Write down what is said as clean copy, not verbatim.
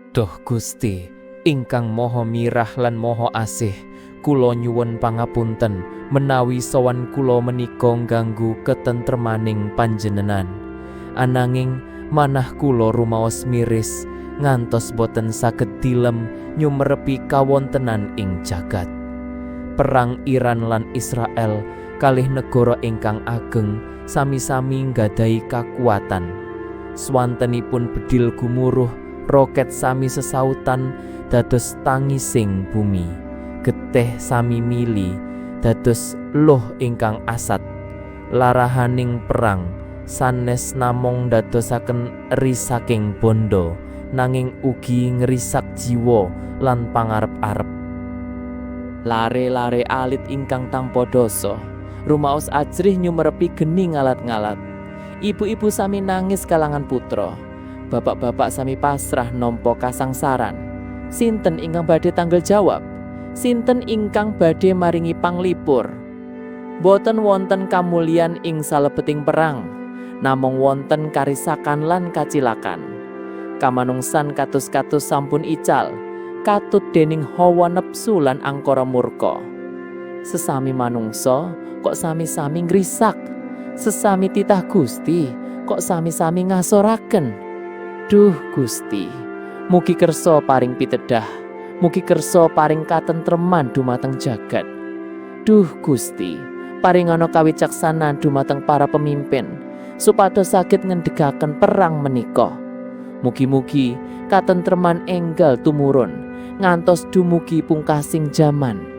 Duh Gusti, ingkang Maha Mirah lan Maha Asih, kula nyuwun pangapunten menawi sowan kula menika ngganggu ketentremaning panjenengan. Ananging manah kula rumaos miris ngantos boten saged tilem nyumerepi kawontenan ing jagat. Perang Iran lan Israel kalih negara ingkang ageng sami-sami nggadahi kakuatan. Swantenipun bedil gumuruh, roket sami sesautan dados tangising bumi. Getih sami mili dados luh ingkang asat. Larahaning perang sanes namung ndadosaken risaking bondo, nanging ugi ngrisak jiwa lan pangarep-arep. Lare-lare alit ingkang tanpa dosa rumaos ajrih nyumerepi geni ngalat-ngalat. Ibu-ibu sami nangis kalangan putra. Bapak-bapak sami pasrah nampa kasangsaran. Sinten ingkang badhe tanggel jawab? Sinten ingkang badhe maringi panglipur? Boten wonten kamulyan ing salebeting perang, namung wonten karisakan lan kacilakan. Kamanungsan katus-katus sampun ical, katut dening hawa nepsu lan angkara murka. Sesami manungsa kok sami-sami ngrisak. Sesami titah Gusti kok sami-sami ngasoraken. Duh Gusti, mugi kersa paring pitedah, mugi kersa paring katentreman dumateng jagat. Duh Gusti, paringana kawicaksanan dumateng para pemimpin supados saged ngendegaken perang menika. Mugi-mugi katentreman enggal tumurun ngantos dumugi pungkasing jaman.